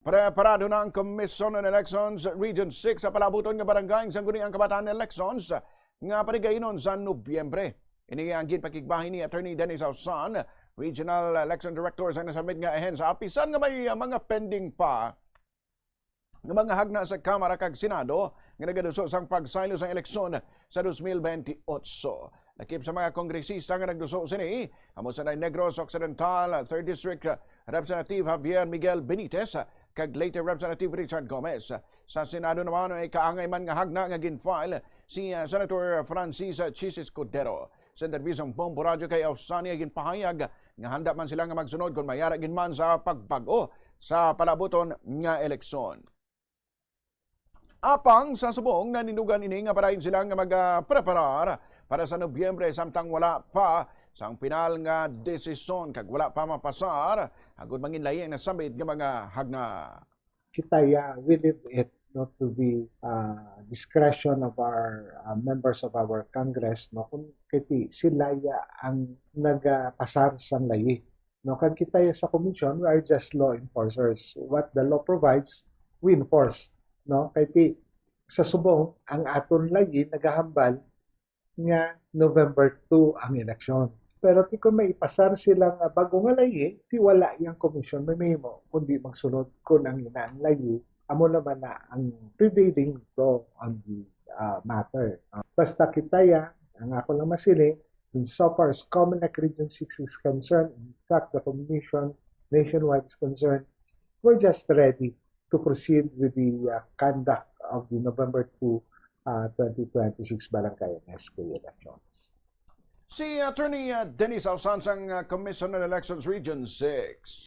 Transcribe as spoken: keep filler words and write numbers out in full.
Preparado na ang Commission on Elections Region six sa palabuton nga barangay sang guni ang kabatan elections nga paligaynon sa Nobyembre. Ini ang ginpakigbahin ni Attorney Dennis Ausan, Regional Election Director sa nasambit nga ahensya, apisan nga may, ah, mga pending pa nga mga hagna sa Kamara kag Senado nga nagaduso sang pagsaylo sang eleksyon sa dos mil benti otso. Lakip sa mga kongresista nga nagduso sini, amo sanay Negros Occidental Third District Representative Javier Miguel Benitez kag Leyte Representative Richard Gomez. Sa Senado naman, may kaangay man nga hagna nga gin-file si, ah, Senator Francis Chis Escudero. Sa interbiyuhang bombo radyo kay Ausan, ginpahayag nga handa man sila nga magsunod kon may ara gid man sa pagbag-o sa palabuton nga eleksyon. Apang sa subong, nanindugan ini nga padayon sila nga magapreparar para sa Nobyembre, samtang wala pa sang pinal nga desisyon kag wala pa mapasar agud manginlayi ang nasambit nga mga hagna. Kita ya, we leave it, no, to the uh, discretion of our uh, members of our Congress, no, kung kiti sila ya ang nagapasar sang layi, no, kag kita ya sa commission, we are just law enforcers. What the law provides, we enforce, no. Kay ti sa subong, ang aton layi nagahambal nga November two ang eleksyon. Pero ti kung may ipasar sila nga bag-o nga layi, ti wala yang commission may mahimo kundi magsunod kon ang ina ang layi amo naman na ang prevailing law on the uh, matter. Uh, basta kita ya, ang ako lang masiling, in so far as Comelec Region six is concerned, in fact, the commission nationwide is concerned, we're just ready to proceed with the uh, conduct of the November two, uh, twenty twenty-six Barangay and S K elections. Si Attorney, uh, Dennis Ausan sang, uh, Commission on Elections Region six.